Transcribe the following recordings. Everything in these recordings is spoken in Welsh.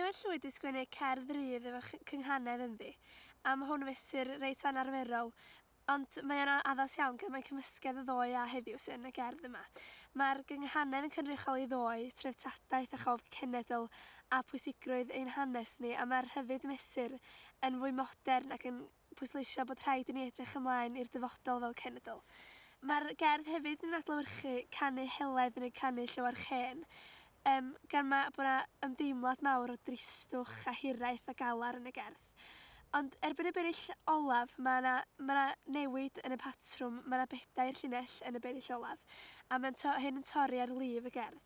Iwan Llwyd 'di sgwennu cerdd rydd efo cynghanedd ynddi, a ma' hwn yn fesur reit anarferol, ond mae o'n addas iawn gan mai cymysgedd o ddoe a heddiw sy yn y gerdd yma. Mae'r gynghanedd yn cynrychioli ddoe, treftadaeth a chof cenedl a pwysigrwydd ein hanes ni, a mae'r rhyddid mesur yn fwy modern ac yn pwysleisio bod rhaid i ni edrych ymlaen i'r dyfodol fel cenedl. Mae'r gerdd hefyd yn adlewyrchu canu Heledd neu canu Llywarch Hen, gan ma' bod 'na ymdeimlad mawr o dristwch a hiraeth a galar yn y gerdd. Ond erbyn y bennill olaf, mae 'na ma' 'na newid yn y patrwm, mae 'na bedair llinell yn y bennill olaf, a mae'n to- hyn yn torri ar lif y gerdd,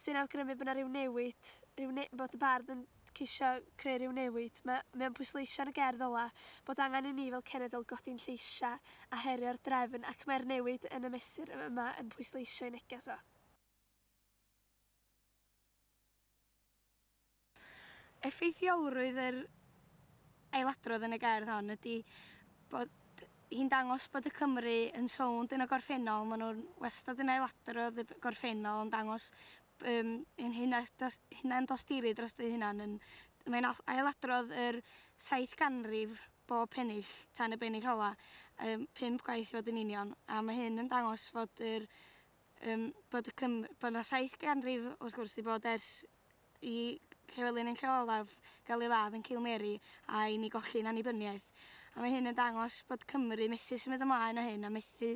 sy'n awgrymu bod 'na ryw newid, ryw ne- bod y bardd yn ceisio creu rhyw newid. Mae o'n pwysleisio yn y gerdd ola bod angen i ni fel cenedl godi'n lleisiau a herio'r drefn, ac mae'r newid yn y mesur yma yn pwysleisio ei neges o. Effeithiolrwydd yr ailadrodd yn y gerdd hon ydy bod hi'n dangos bod y Cymry yn sownd yn y gorffennol, maen nhw'n wastad yn ailadrodd y gorffennol, yn dangos yn hunan dosturi dros eu hunan. Mae'n ailadrodd yr 7 ganrif bob pennill tan y bennill ola, 5 gwaith i fod yn union, a mae hyn yn dangos fod yr, bod y Cym-, bod 'na 7 ganrif wrth gwrs 'di bod ers i Llywelyn ein Llyw Olaf gael ei ladd yn Cilmeri a i ni golli'n annibyniaeth. A mae hyn yn dangos bod Cymru methu symud ymlaen o hyn a methu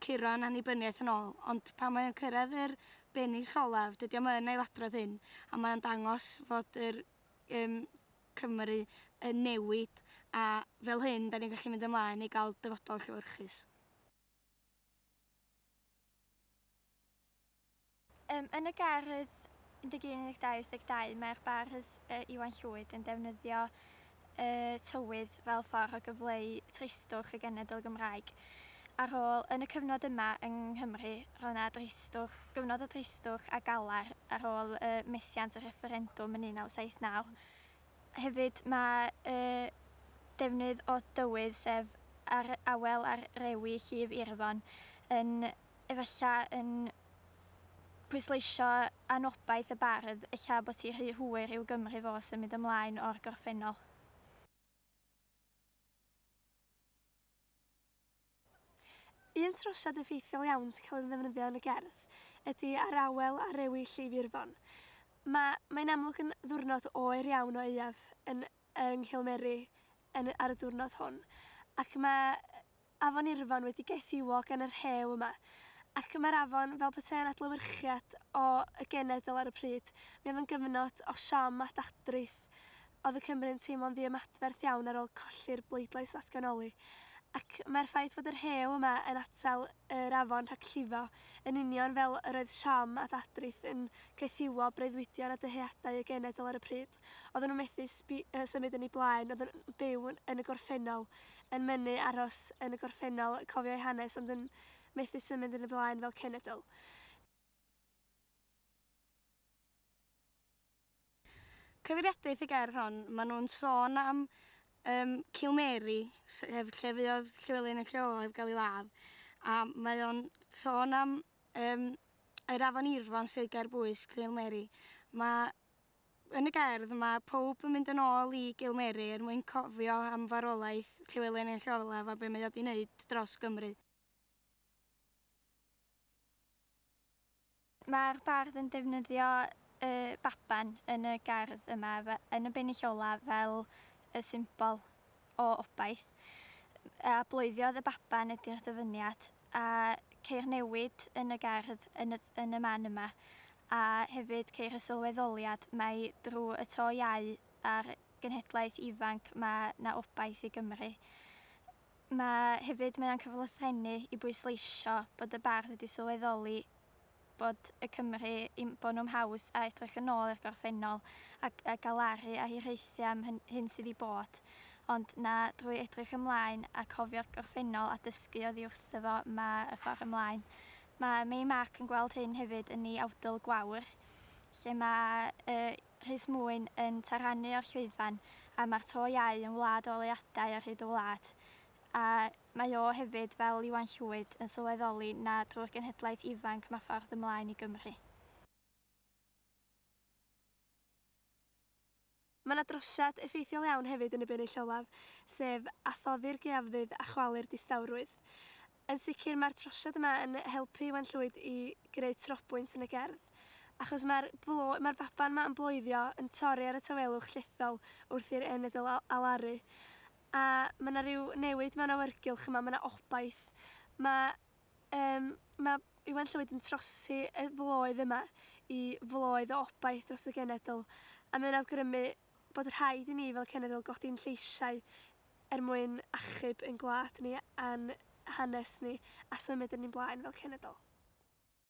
curo'n annibyniaeth yn ôl. Ond pan mae'n cyrraedd yr bennill olaf, dydy o'm yn ailadrodd hyn, a mae'n dangos fod yr Cymru yn newid, a fel hyn, da ni'n gallu mynd ymlaen i gael dyfodol llewyrchus. Yn y gerdd 11, 12, 82, mae'r bardd Iwan Llwyd yn defnyddio tywydd fel ffordd o gyfleu tristwch y genedl Gymraeg. Ar ôl, yn y cyfnod yma yng Nghymru, roedd yna dristwch, gyfnod o dristwch a galar ar ôl methiant y refferendwm yn 1979. Hefyd mae defnydd o dywydd, sef ar awel ar rewi llif Irfon, yn efallai yn pwysleisio anobaith y bardd, ella bod hi rhy hwyr i'w Gymru fo symud ymlaen o'r gorffennol. Un trosiad effeithiol iawn sy'n cael ei ddefnyddio yn y gerdd ydy ar awel a rewi llif Irfon. Mae'n amlwg yn ddiwrnod oer iawn o aeaf yng Nghilmeri ar y diwrnod hwn, ac mae Afon Irfon wedi gaethiwo gan y rhew yma, ac mae'r afon fel petai'n adlewyrchiad o y genedl ar y pryd. Mi oedd yn gyfnod o siom a dadrith. Oedd y Cymru'n teimlo'n ddiymadferth iawn ar ôl colli'r bleidlais ddatganoli, ac mae'r ffaith fod y rhew yma yn atal yr afon rhag llifo yn union fel yr oedd siom a dadrith yn caethiwo breuddwydion a dyheadau y genedl ar y pryd. Oedden nhw'n methu symud yn ei blaen, oedden nhw'n byw yn y gorffennol, yn mynnu aros yn y gorffennol, cofio eu hanes, ond yn methu symud yn y blaen fel cenedl. Cyfeiriadaeth y gerdd hon, maen nhw'n sôn am Cilmeri, sef lle fuodd Llywelyn ein Llyw Olaf gael ei ladd, a mae o'n sôn am yr afon Irfon sydd ger bwys Cilmeri. Yn y gerdd mae pawb yn mynd yn ôl i Gilmeri er mwyn cofio am farwolaeth Llywelyn ein Llyw Olaf a be mae o 'di wneud dros Gymru. Mae'r bardd yn defnyddio y baban yn y gerdd yma, yn y bennill ola, fel y symbol o obaith. A bloeddiodd y baban ydy'r dyfyniad, a ceir newid yn y gerdd yn y man yma. A hefyd ceir y sylweddoliad mai drwy y to iau a'r genhedlaeth ifanc mae 'na obaith i Gymru. Mae hefyd mae o'n cyflythrennu i bwysleisio bod y bardd wedi sylweddoli bod y Cymru, bod nhw'n haws a edrych yn ôl i'r gorffennol a galaru a hiraethu am hyn sydd i bod. Ond na drwy edrych ymlaen a cofio'r gorffennol a dysgu oddi wrtho fo mae y ffordd ymlaen. Mae Mei Mark yn gweld hyn hefyd yn ei awdl Gwawr, lle mae Rhys Mwyn yn taranu o'r llwyfan a mae'r to iau yn wlad o oleuadau ar hyd y wlad. A mae o hefyd, fel Iwan Llwyd, yn sylweddoli na drwy'r genhedlaeth ifanc mae ffordd ymlaen i Gymru. Mae yna drosiad effeithiol iawn hefyd yn y bennill olaf, sef athoddi'r gaeafddydd a chwalu'r distawrwydd. Yn sicr mae'r trosiad yma yn helpu Iwan Llwyd i greu trobwynt yn y gerdd, achos mae'r mae baban yma yn bloeddio yn torri ar y tawelwch llethol wrth i'r enedl alaru. A mae yna rhyw newid mewn awyrgylch yma, mae yna obaith. Mae, um, mae Iwan Llwyd yn trosi y floedd yma i floedd o obaith dros y genedl a mae'n awgrymu bod rhaid i ni fel cenedl godi'n lleisiau er mwyn achub ein gwlad ni a'n hanes ni a symud yn ein blaen fel cenedl.